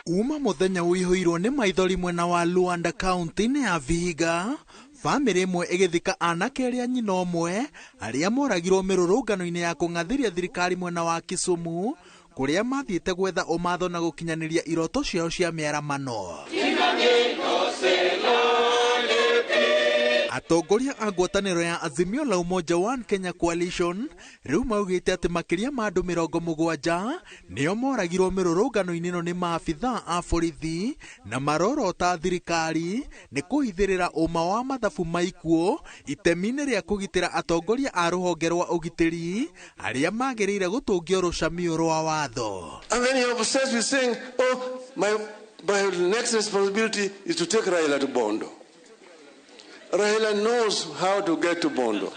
Uma muthenya ũihũirwo nĩ maithori mwena wa Luanda kaunti-inĩ ya Vihiga, bamĩrĩ ĩmwe ĩgĩthika anake erĩ a nyina ũmwe arĩa moragirwo mĩrũrũngano-inĩ ya kũng'athĩria thirikari mwena wa Kisumu, kũrĩa mathiĩte gwetha ũmatho na gũkinyanĩria iroto ciao cia mĩaramano. Atongoria a ngwatanĩro ya Azimio la Umoja One Kenya Coalition rĩu maugĩte atĩ makĩria ma andũ 70 nĩo moragirwo mĩrũrũngano-inĩ ĩno nĩ maabithaa a borithi na marorota thirikari nĩ kũhithĩrĩra ũma wa mathabu ma ikuũ itemi-inĩ rĩa kũgitĩra atongoria a rũhonge rwa ũgitĩri arĩa magĩrĩire gũtũngio rũcamiũ rwa watho. And then you're obsessed with saying, oh, my next responsibility is to take Raila to Bondo. Raila knows how to get to Bondo.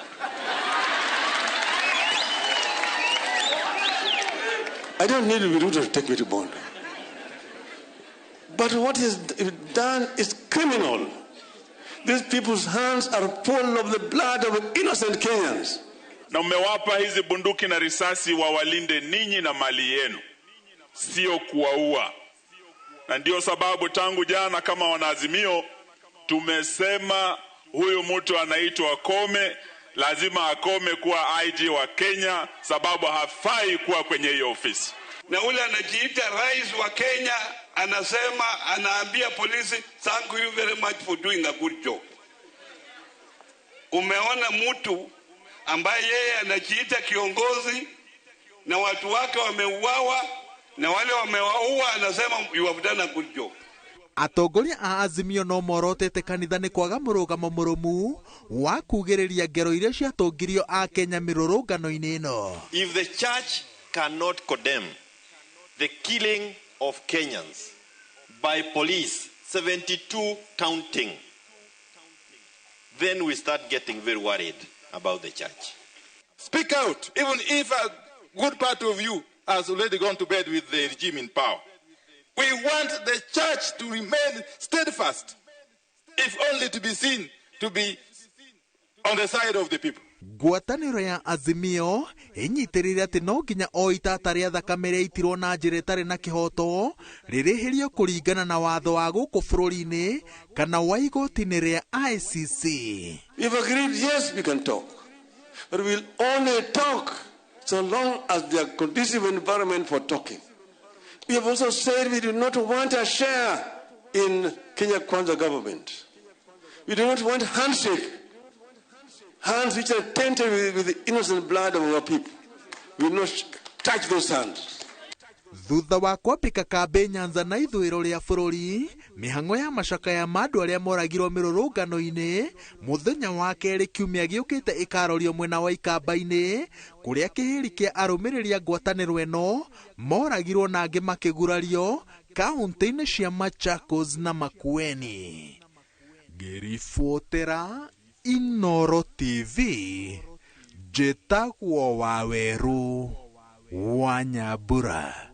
I don't need Ruto to take me to Bondo. But what is done is criminal. These people's hands are full of the blood of innocent Kenyans. Na mmewapa hizi bunduki na risasi wawalinde ninyi na mali yenu, sio kuwaua. Na ndio sababu tangu jana kama wanaazimio tumesema huyu mtu anaitwa Kome lazima akome kuwa IG wa Kenya, sababu hafai kuwa kwenye hiyo ofisi. Na ule anajiita rais wa Kenya anasema, anaambia polisi, thank you very much for doing a good job. Umeona mtu ambaye yeye anajiita kiongozi na watu wake wameuawa na wale wamewaua, anasema you have done a good job. Atongoria a Azimio no morotete kanitha nĩ kwaga mũrũgamo mũrũmu wa kugĩrĩria ngero iria ciatongirio a Kenya mĩrũrũngano-inĩ ĩno. If the church cannot condemn the killing of Kenyans by police, 72 counting, then we start getting very worried about the church. Speak out, even if a good part of you has already gone to bed with the regime in power. We want the church to remain steadfast, if only to be seen to be on the side of the people. Ngwatanĩro ya Azimio ĩnyitĩrĩire atĩ no nginya o itata rĩa thakame rĩaitirwo na njĩra ĩtarĩ na kĩhoto rĩrĩhĩrio kũringana na watho wa gũkũ bũrũri-inĩ kana wa igoti-inĩ rĩa ICC. We've agreed, yes, we can talk, but we'll only talk so long as there are conducive environment for talking. We have also said we do not want a share in Kenya Kwanza government. We do not want handshake, hands which are tainted with the innocent blood of our people. We will not touch those hands. Thutha wa kwambĩka kambĩ Nyanza na ithũĩro rĩa bũrũri, mĩhang'o ya macakaya ma andũ arĩa moragirwo mĩrũrũngano-inĩ mũthenya wa kerĩ kiumia gĩũkĩte ĩkarorio mwena wa Ikamba-inĩ, kũrĩa kĩhĩri kĩa arũmĩrĩri a ngwatanĩro ĩno moragirwo na angĩ makĩgurario kaunti-inĩ cia Machakos na Makueni. Ngĩribotera Inooro TV, njĩtagwo Wawerũ wa Nyambura.